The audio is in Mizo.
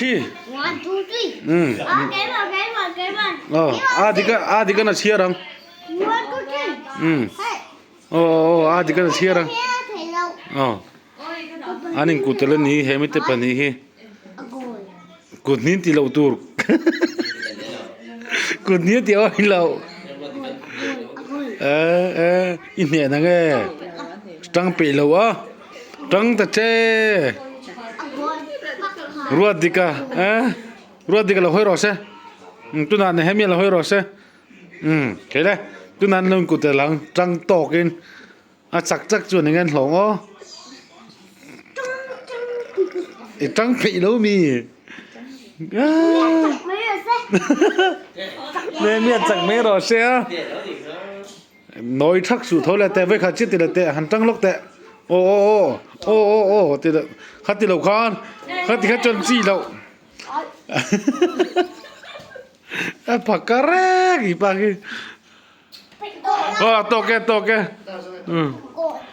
Thi. Um. Aw, a dik a dik a chhiar ang. Um. Aw aw a dik a chhiar ang. Aw. An in kut tel ani he mite pahnih hi. Kut hnin tih loh tur. Kut hnin tih awih loh. Eh eh i hneh na nge. Tang peih lo a. Tang ta che. Ruat dik a eh ruat dik a lo hawi rawh se. Tunah Nehemia lo hawi rawh se. Umm kei le tunah an lo in kut tel ang tang tawkin. A chak chak chuan eng nge an hlawng aw? I tang pheih lo mi? Ne mi a chak mai rawh se a. Nawi thak suh tho le teh vei khat chiah ti le teh han tang lawk teh. Aw aw aw aw aw aw ti le kha ti lo khan kha ti kha chuan chi loh. A phakar reng i pa khi. Aw tawk e tawk e.